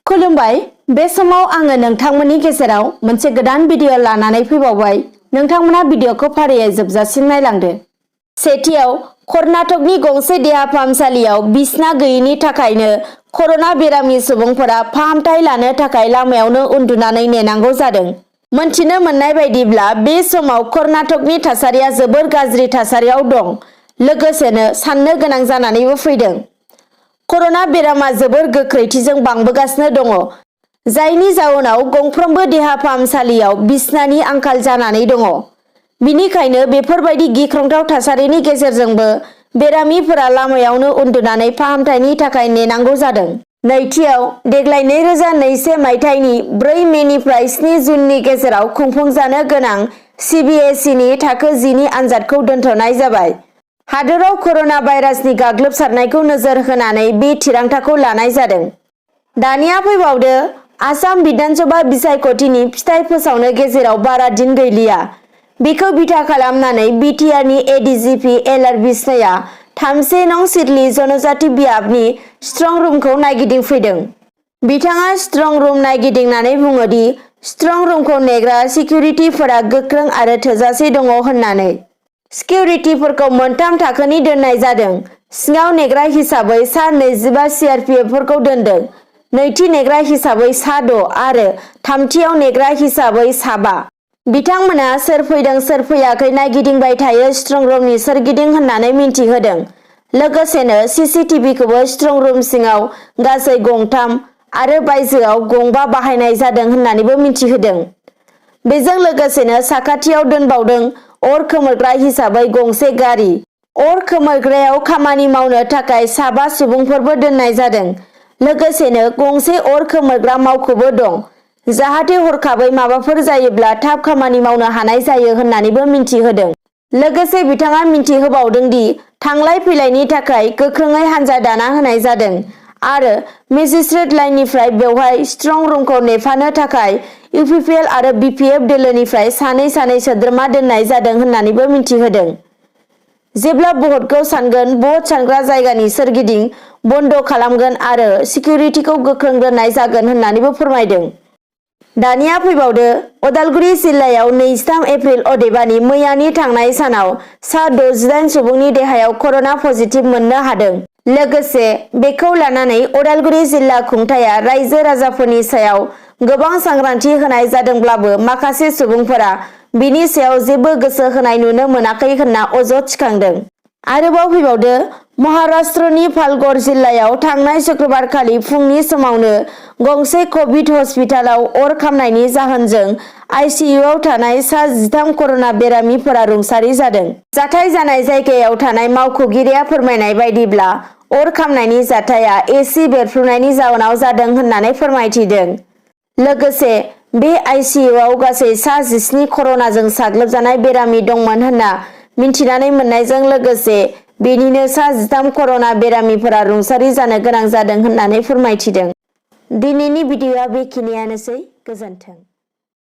खुलुमबाय। बे समाव आङो नोंथांमोननि गेजेराव मोनसे गोदान भिडिअ लानानै फैबावबाय। नोंथांमोना भिडिअखौ फारियै जोबजासिम नायलांदो। सेथियाव, कर्नाटकनि गंसे देहा फाहामसालियाव बिसना गैयैनि थाखायनो कर'ना बेरामि सुबुंफोरा फाहामथाय लानो थाखाय लामायावनो उन्दुनानै नेनांगौ जादों। मोनथिनो मोननाय बायदिब्ला बे समाव कर्नाटकनि थासारिया जोबोर गाज्रि थासारियाव दं, लोगोसेनो साननो गोनां जानानैबो फैदों। कर'ना बेरामा जोबोर गोख्रैथिजों बांबोगासिनो दङ, जायनि जाउनाव गंफ्रोमबो देहा फाहामसालियाव बिसनानि आंखाल जानानै दङ। बिनिखायनो बेफोरबायदि गिख्रंथाव थासारिनि गेजेरजोंबो बेरामिफोरा लामायावनो उन्दुनानै फाहामथायनि थाखाय नेनांगौ जादों। नैथियाव, देग्लाय 2021 मायथाइनि 4 मेनिफ्राय 7 जुननि गेजेराव खुंफुंजानो गोनां CBSEनि थाखो 10 नि आनजादखौ दोनथ'नाय जाबाय। हादोराव कर'ना भाइरासनि गाग्लोबसारनायखौ नोजोर होनानै बे थिरांथाखौ लानाय जादों। दानिया फैबावदो, आसाम बिधानसभा बिसायख'थिनि फिथाय फोसावनो गेजेराव बारा दिन गैलिया। बेखौ बिथा खालामनानै बिटिआरनि एडिजिपि एलआर बिष्णोया 3 नं सिडली जनजाति बियाबनि स्ट्रं रुमखौ नायगिदिंफैदों। बिथाङा स्ट्रं रुम नायगिदिंनानै बुङो दि स्ट्रं रुमखौ नेग्रा सिकिउरिटिफोरा गोख्रों आरो थोजासे दङ होननानै। सिकिउरिटिफोरखौ मोनथाम थाखोनि दोननाय जादों। सिङाव नेग्रा हिसाबै सा 25 सिआरपिएफफोरखौ दोनदों, नैथि नेग्रा हिसाबै सा 6 आरो थामथियाव नेग्रा हिसाबै सा 5। बिथांमोना सोर फैदों सोर फैयाखै नायगिदिंबाय थायो स्ट्रं रुमनि सोरगिदिं होननानै मिन्थिहोदों। लोगोसेनो सीसीटीवीखौबो स्ट्रं रुम सिङाव गासै 3 आरो बायजोआव 2 बाहायनाय जादों होननानैबो मिन्थिहोदों। बेजों लोगोसेनो साखाथियाव दोनबावदों अर खोमोरग्रा हिसाबै गंसे गारि। अर खोमोरग्रायाव खामानि मावनो थाखाय सा 5 सुबुंफोरबो दोननाय जादों। लोगोसेनो गंसे अर खोमोरग्रा मावख'बो दं, जाहाथे हरखाबै माबाफोर जायोब्ला थाब खामानि मावनो हानाय जायो होननानैबो मिन्थिहोदों। लोगोसे बिथाङा मिन्थिहोबावदों दि थांलाय फैलायनि थाखाय गोख्रोङै हानजा दाना होनाय जादों आरो मेजिस्ट्रेट लाइननिफ्राय बेवहाय स्ट्रं रुमखौ नेफानो थाखाय इउपिपिएल आरो बिपिएफ दोलोनिफ्राय सानै सोद्रोमा दोननाय जादों होननानैबो मिन्थिहोदों। जेब्ला भटखौ सानगोन, भट सानग्रा जायगानि सोरगिदिं बन्द खालामगोन आरो सिकिउरिटिखौ गोख्रों दोननाय जागोन होननानैबो फोरमायदों। दानिया फैबावदो, उदालगुरि जिल्लायाव 23 एप्रिल अदेबानि मैयानि थांनाय सानाव सा 68 सुबुंनि देहायाव कर'ना पजिटिभ मोननो हादों। लोगोसे बेखौ लानानै उदालगुरि जिल्ला खुंथाया रायजो राजाफोरनि सायाव गोबां सांग्रांथि होनाय जादोंब्लाबो माखासे सुबुंफोरा बिनि सायाव जेबो गोसो होनाय नुनो मोनाखै होनना अजद थिखांदों। आरोबाव फैबावदो, महाराष्ट्रनि पालघर जिल्लायाव थांनाय शुक्रबारखालि फुंनि समावनो गंसे कभिड हस्पिटालाव अर खामनायनि जाहोनजों आइसिइउआव थानाय सा 13 कर'ना बेरामिफोरा रुंसारि जादों। जाथाय जानाय जायगायाव थानाय मावख'गिरिया फोरमायनाय बायदिब्ला अर खामनायनि जाथाया एसि बेरफ्रुनायनि जाउनाव जादों होननानै फोरमायथिदों। लोगोसे बे आइसिइउआव गासै सा 17 कर'नाजों साग्लोबजानाय बेरामि दंमोन होनना मिन्थिनानै मोननायजों लोगोसे बेनिनो सा 13 कर'ना बेरामिफोरा रुंसारि जानो गोनां जादों होननानै फोरमायथिदों। दिनैनि भिडिअआ बेखिनियानोसै। गोजोन्थों।